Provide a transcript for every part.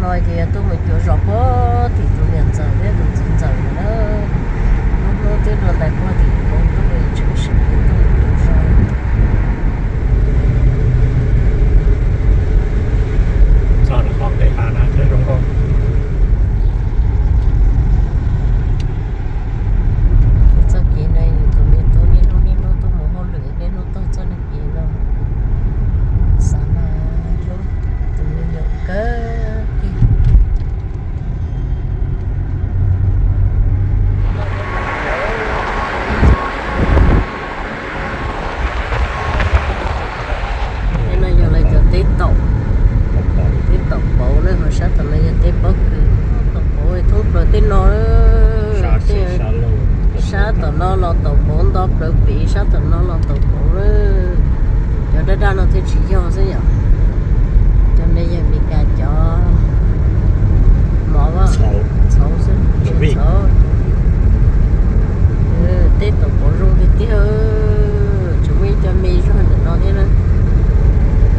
No ces yog tuaj mus cuag zos puag tim tus niam ntxawm thiab tus txiv ntxawm ntawd na. Lub hnub twb dua ntais puag tim tus hauv ntuj, tseem sim tuaj mus cuag zos. Txog rau qhov pem hav na, zoo nkauj. Txoj kev no tus me tub niaj hnub niaj hnub tuaj mus hauj lwm, niaj hnub taug txoj kev no, xav mas hlub tus me nyuam kawg kiag. Tej no yog lawv cov teb taum, teb taum pauv na, ho sab tom no yog teb pob kws. Taum pauv thoob plaws tej no, sab tom no los taum pauv nto plaws pem, sab tom no los taum pauv na. Cov daj daj no thiaj tsis yog xwb yom. Cov no yog Meskas cov mov, txhauv xwb, txhauv. Teb taum pauv zoo tiag tiag, tseem muaj ib co me zog ntawm no thiab na.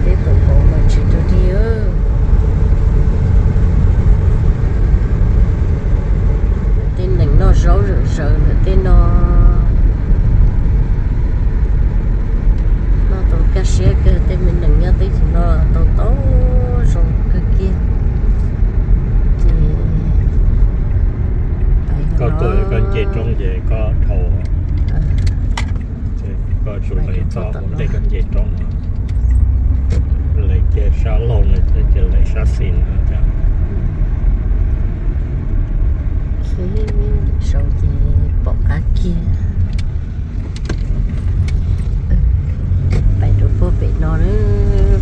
Teb taum pauv mas tsis rau dig. Tej nees noj zaub zawm zaws ntawm tej no. Noj tau kaj siab kawg, tej me nees nyob teb chaws no tau tau zoo kawg kiag. Ces koj tuaj koj nce roob ces koj dhau, ces koj tsuas pais txog ua ntej koj nce roob no. Lawv cia sab laug no ces lawv sab xis no thiab. Sau ces pom qab kiag. Pais rau puag pem no na,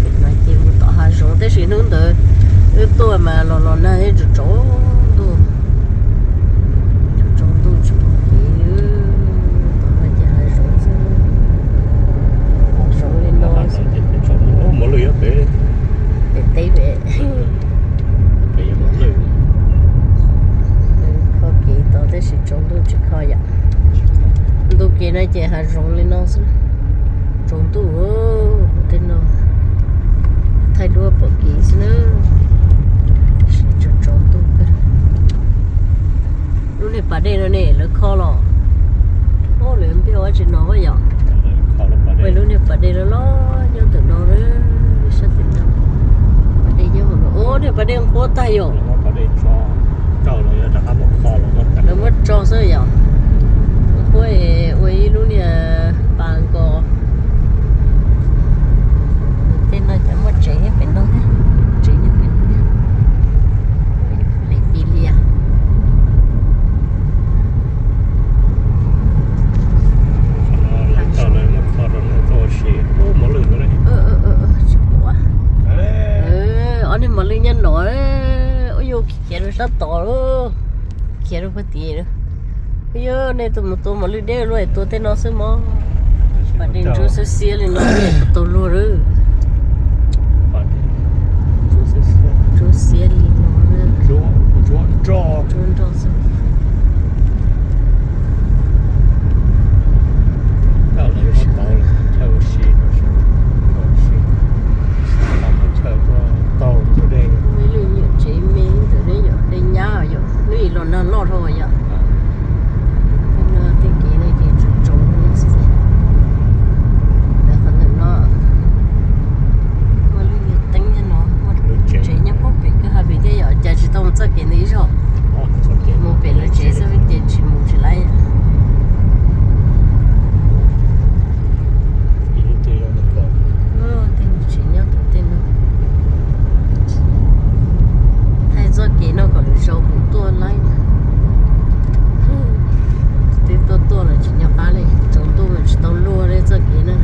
pem no ces mus tom hav zoov, tab sis hnub ntawd wb tuaj mas los los nag tsaus tsaus ntuj, tsaus tsaus ntuj tsis pom kev. Tom no ces hav zoov xwb, hav zoov li no. Pem teb pem, kho kev tau tab sis tsaus ntuj tsis kho yom. Ntu kev no ces hav zoov li no xwb, tsaus ntuj tej no, thaij duab pom kev xwb na. Tsaus ntuj. Lub niag pas dej no ne lawv kho los, lawv npiag ua tsis no yom. Lub niag pas dej loj loj nyob ntawm no, sab tim no. Pas dej nyob hauv no, niag pas dej nquab tag yom. Lawv muab tso xwb yom. Nquab ua ib lub niag pas nkaus. Tej no cov muaj tsev nyob pem no, tsev nyob pem no. Lis pis lias. Tsis pom. Ob niag mos lwj nyob no, ua yus khiav rau sab tod, khiav rau puag tid. Ua yus nej tus mus tua mos lwj deb luaj es tua tej no xwb mog. Pas dej ntsuab xiab xiab li no tau luag lawm. Ntsuab xiab li no, ntsuab nroj xwb. Muaj ib lub nyuam tsev me ntawm ne yom, dej nyab yom, lub ib los nag loj dhau yom. Tej no tej kev no ces tsaus tsaus xwb. Lawv qhov ntawm no muaj lub nyuag teeb nyob no, muaj tsev nyob puag pem kwj ha pem thiab yom, cas tsis tau mus txoj kev ntawd ib zaug. Mus pem lawv tsev xwb ces tsis mus tsis laib. Tej tsev nyob tom tej no. Thaij txoj kev no kom lwm zaus kuv tuaj laib. Twb tuaj tuaj los tsis nco qab li, tsaus ntuj mas tsis tau luag li txoj kev na.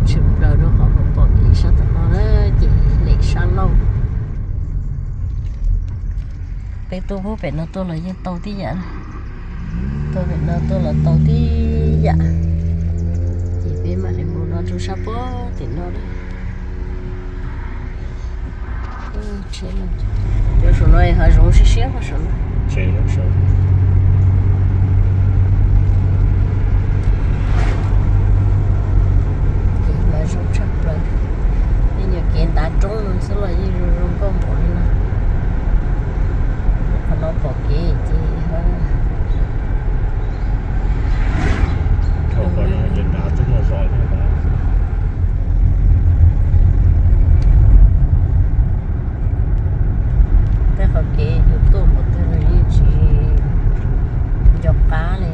Tshwm plaws rau qhov pom kev sab tom no na, ces lem sab laug. Peb tuaj puag pem no tuaj los yeej tau tib yam. Tuaj pem no tuaj los tau tib yam. Ces peb mam li mus no rau sab puag tim no na. Cov saum no hav zoov siab siab, saum no. Kev mas zoo tshaj plaws. Tej nyuag kev ntav roob xwb los yeej zoo. Qhov no pom kev ces thaum qhov no ces dav tub muaj zos li no. Tej qhov kev yus tuaj mus tej no yeej tsis nco qab li.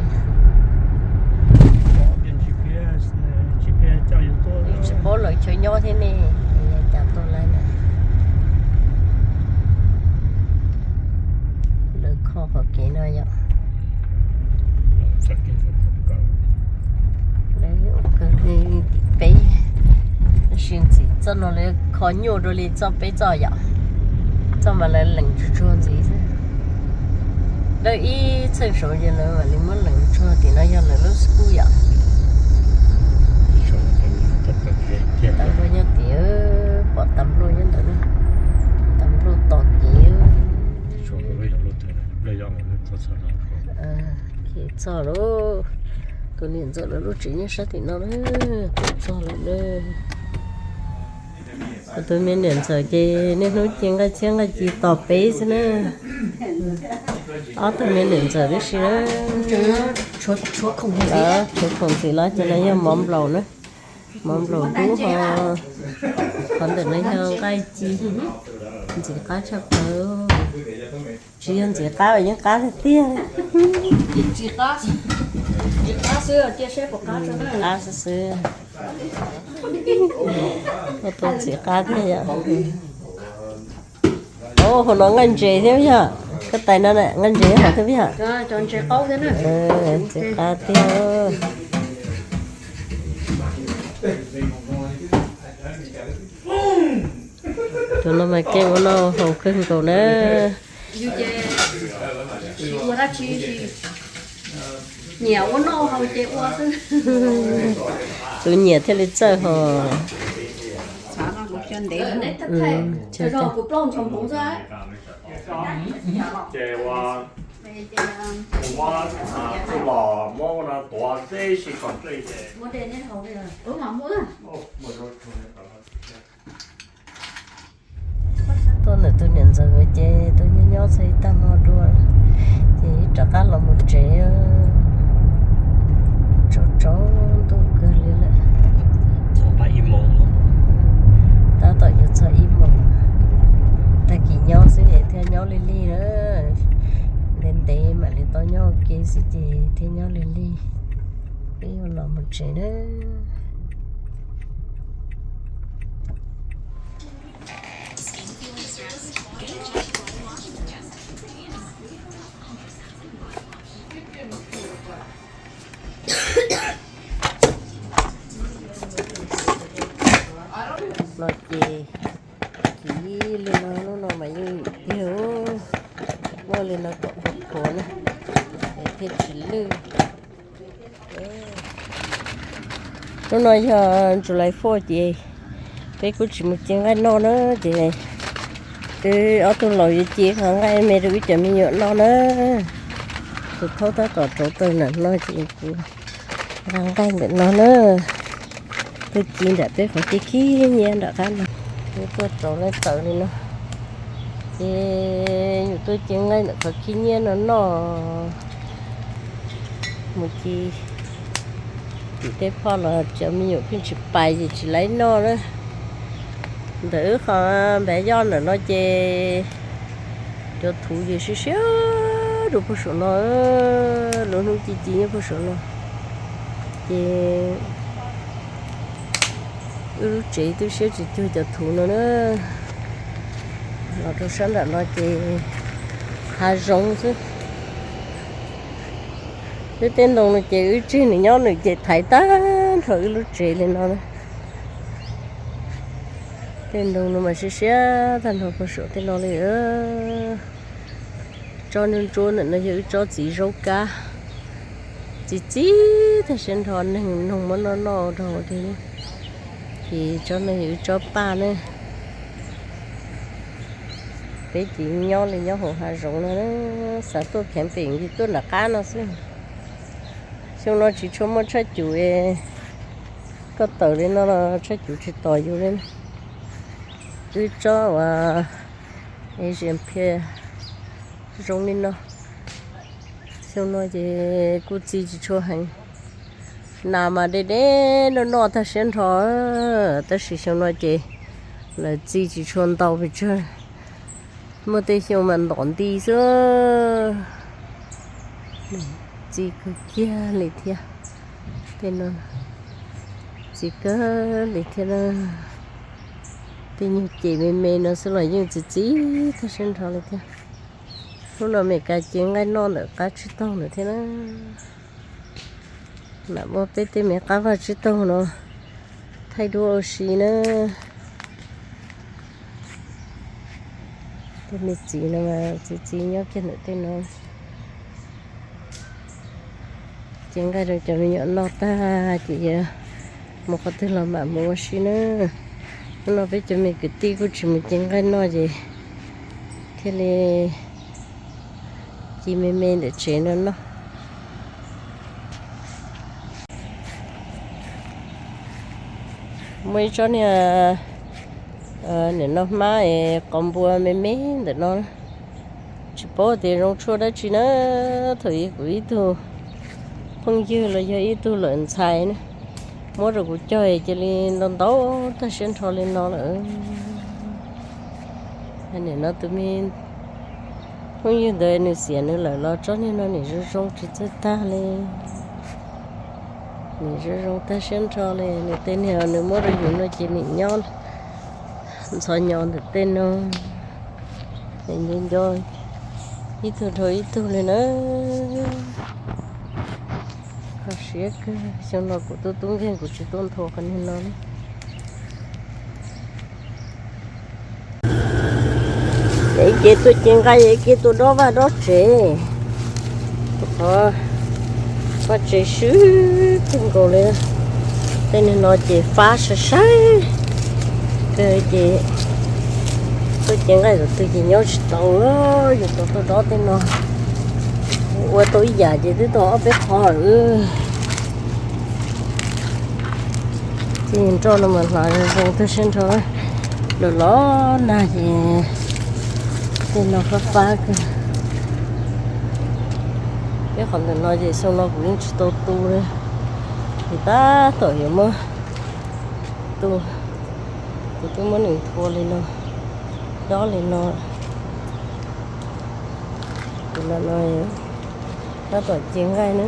Tsis paub lawv chaw nyob thiab ne, cas tuaj lawm. Lawv kho qhov kev no yom. Lawv ua kawg li tim peb, tab sis ntxim txoj no lawv kho nyuaj dua li txoj peb txoj yom. Txoj mas lawv lees tsuag tsuag ntxiv xwb. Lawv ib txheej saud ces lawv mam li muab lees tsuag tim no yog lawv lub school yom. Tas npluaj nyob tim, pom tas npluaj nyob ntawd na. Tas npluaj tos kev. Txog lauj, tus niam ntxawm lawv lub tsev nyob sab tim no na, tuaj txog lawm na. Kuv tus me niam ntxawm ces niaj hnub ci nqaij txhiab nqaij ci tos peb xwb na. Ob tug me niam ntxawm tib si na. Tshuav khoom ntxiv los ces no yog mov nplaum na. Mov nplaum dub ho, qhov ntawm no yog nqaij ci, ntxim qab tshaj plaws. Tsis yog ntxim qab, yeej qab tiag tiag. Qab xwb xwb. Ua tus ntxim qab thiab yom. Hauv no nqaij ntses thiab yog, koj tais no nqaij ntses hauv thiab yog. Ntxim qab tiag. Tus no mas keej ua noj haus kawg nkaus na. Yus ces tsis ua dab tsi, nyiam ua noj haus ces ua xwb. Tus nyiam thiaj li txawj hos. Kuv plaub ntshav npoov xwb. Ces ua, kuv muab txuj lom muab ua no tuav tib si kom ntsej ces. Tuaj ntawm tus niam ntxawm ces tuaj nyob nyob txog ib tag hmo dua, ces rov qab los mus tsev. Tsaus tsaus ntuj kawg li lawm. Tab tom yuav txog ib moos, tag kis nyob xwb es thiaj nyob lig lig na. Ntev ntev mam li tau nyob ua ke xwb ces thiaj nyob lig lig. Peb yuav los mus tsev na. No ces kiv li no, hnub no mas yeej tiag, muaj li no kom qhuav qhuav na, es thiaj tsis lwj. Hnub no yog July four ces peb kuj tsis mus ci nqaij noj na, ces wb ob tug laus yuav ci qhov nqaij me rau wb cov me nyuam noj na. Tus thaub tab tom rauv taws ntawm no ces kuv nqa nqaij ntawm no na. Tuaj ci ntawm peb qhov ci khib nyiab nram qab no. Wb tuaj rauv nqaij taws li no, ces yus tuaj ci nqaij ntawm qhov khib nyiab no noj. Mus ci tim tej phoj los cov me nyuam pheej tsis pais ces tsis laib noj na. Ntawm wb qhov npav yoj ntawm no ces cov thuv ces siab siab rau puag saum no, lub hnub ci ci nyob puag saum no. Ces wb lub tsev twb siab tsis cuag cov thuv no na. Los rau sab nram no ces hav zoov xwb. Wb tej ntoo no ces wb tseg nws nyob nws ces thaiv tag nrho wb lub tsev li no na. Tej ntoo no mas siab siab tag nrho puag saum tej no li. Tsob ntsuab ntsuab ntawm no yog wb tsob txiv zaub kab, txi txiv tag siab nrho, neeg noog muab noj noj dhau li. Ces tsob no yog wb tsob paj na. Peb ces nyob li nyob hauv hav zoov no, xav tuaj camping ces tuaj nram qab no xwb. Xyoo no tsis tshua muaj tshaj cuv, koj tawm li no los tshaj cuv tsis tos yus li. Wb tsob uas Es zias phiaj zoo li no. Xyoo no ces kuj txi tsis tshua heev. Nas mas deb deb noj noj tag siab nrho, tab sis xyoo no ces lawv txi tsis tshua ntau pes tsawg. Muaj tej xyoo mas ntom nti xwb. Txi kawg kiag li thiab. Tej no txi kawg li thiab na. Tej nyuag ces me me no xwb los yeej txi txi tag siab nrho li thiab. Hnub no Meskas cev nqaij noj ntawm qab tsib taug ntawd thiab na. Mam muab peb tej me qab vaj tsib taug no thaij duab ua si na. Tej me txiv no mas txi txiv nyob kiag ntawm tej no. Cev nqaij rau cov me nyuam noj tag ces yuav mus qhov twg los mam mus ua si na. Hnub no peb cov me kwv tij kuj tsis mus cev nqaij noj ces thiaj li ci me me ntawm tsev no noj. Muaj ib tsob niag nim no hmab es qos npua me me ntawm no, tsis paub tias zoo tshuaj dab tsi na. Thaum ub kuv ib tug phooj ywg los yog ib tug lawm ntxhais na muab rau kuv cog cia li ntau ntau tag siab nrho li no lawm. Nim no tus me phooj ywg ntawd nws xiam nws lawm los tsob niag no nim zoo zoo tsis txawj tag li. Nim zoo zoo tag siab nrho li. Nws tej niag nws muab rau yus no ces nim nyob ntxhov nyos ntawm tej no. Nco nco ib tug dhau ib tug li na. Kho siab kawg, xyoo no kuv tub tub nkeeg kuv tsis tuaj nthua qhov niag no li. Ces ib ce tuaj ci nqaij, ib ce tuaj dob vaj dob tsev. Qhov vaj tsev swb kawg nkaus li. Tej niag no ces fab sai sai kawg ces tuaj ci nqaij tus twg ces nyob tsis tau, yus tau tuaj dob tej no. Ua tau ib yam ces twb tau ob peb qho lawm. Ces nroj no mas hlav zoo tag siab nrho, los los nag ces tej no fab fab kawg. Peb qhov ntawm no ces xyoo no kuv yeej tsis tau tu li, kuv tab tom yuav muab tu, kuv twb muab nws nthua li no, dob li no. Kuv no no tab tom ci nqaij na,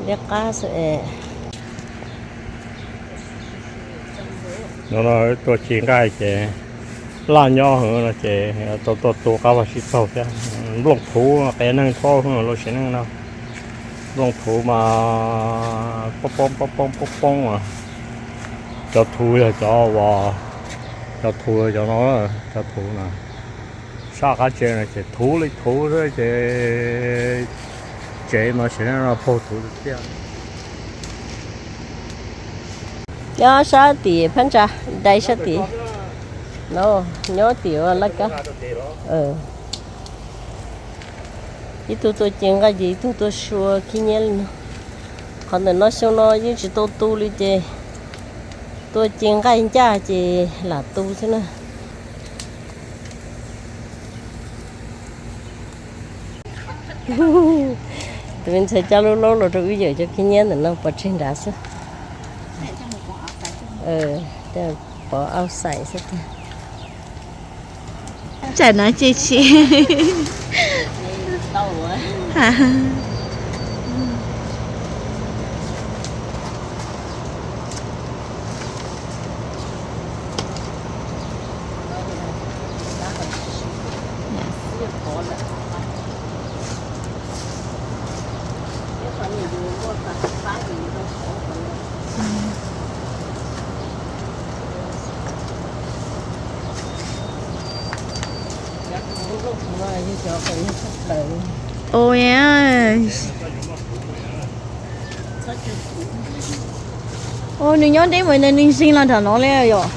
liab qab xwb es. No no tuaj ci nqaij ces laj nyob heev no ces tau tuaj tu qab vaj tsib taug thiab. Nplooj thuv qias neeg thaub lub sim neej no. Nplooj thuv mas poob poob poob poob poob poob. Cov thuv yog cov uas, cov thuv cov no, cov thuv no sab qab tsev no ces thuv li thuv xwb ces tsev mas sim neej no paug thuv tiag tiag. Nyob sab tim phab ntsa, dai sab tim no, nyob tim laj kab. Ib tug tuaj ci nqaij ces ib tug tuaj sua khib nyiab li no. Qhov ntawm no xyoo no yeej tsis tau tu li ces tuaj ci nqaij ncaj ces lam tu xwb na. Tus me ntxhais coj lub laub los rau wb yawm cov khib nyiab ntawm no pov tseg nrad xwb. Pov outside xwb tiag. Chả nói gì chị. Ôi, ôi, nws nyob deb mus nws ntseeg los nram no li yom.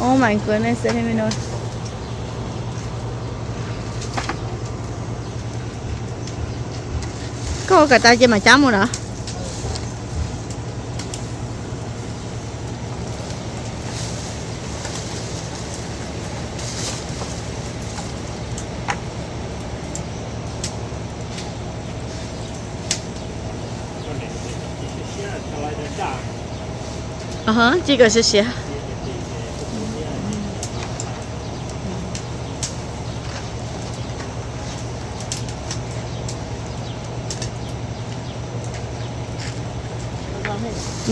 Oh my goodness, let me know. Koj ua kom tas ces mam cab mus na. Tsis kom siav siav.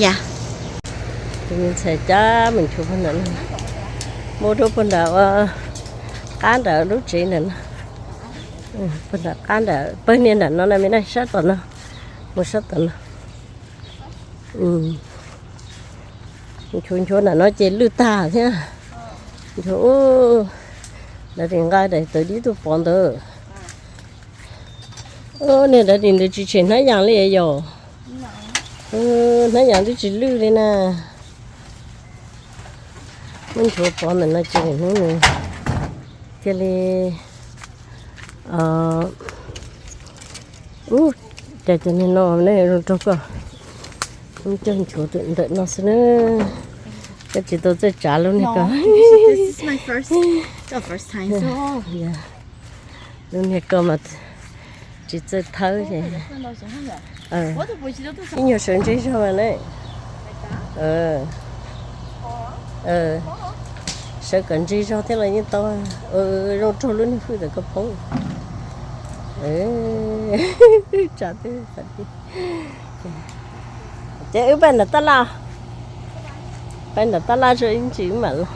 Ya, tus me ntxhais cab mus nchuav puag nram no, muab rau puag nram ua qab nram lub tsev nram no. Puag nram qab nram pawg niag nram no na, me na sab tom no, mus sab tom no. Nchuav nchuav nram no ces lwj tag thiab. Nchuav, lawv tis nqa daim tawv dib tuaj pov ntawd. Niag daim tis ntawd tsis tshem hnab yas li yom. Hnab yas twb tsis lwj li na. Muab nchuav pov ntawm no ces hnub nws thiaj li, ub, cas cov niag no ne zoo nraug koj. Muab coj nchuav ntawm no xwb na. Koj tsis tau txawj tsav lub niag ko. Lub niag ko mas tsis txawj thawb ces. Ib nyuag sawv ntseg zog mas ne. Sawv kom ntseg zog thiab los yeej tau. Zoo nraug lub niag hwj ntawm koj phob. Tsav teb. Ces wb pab nram tab laj, pab nram tab laj tso ib ntsis wb mam los.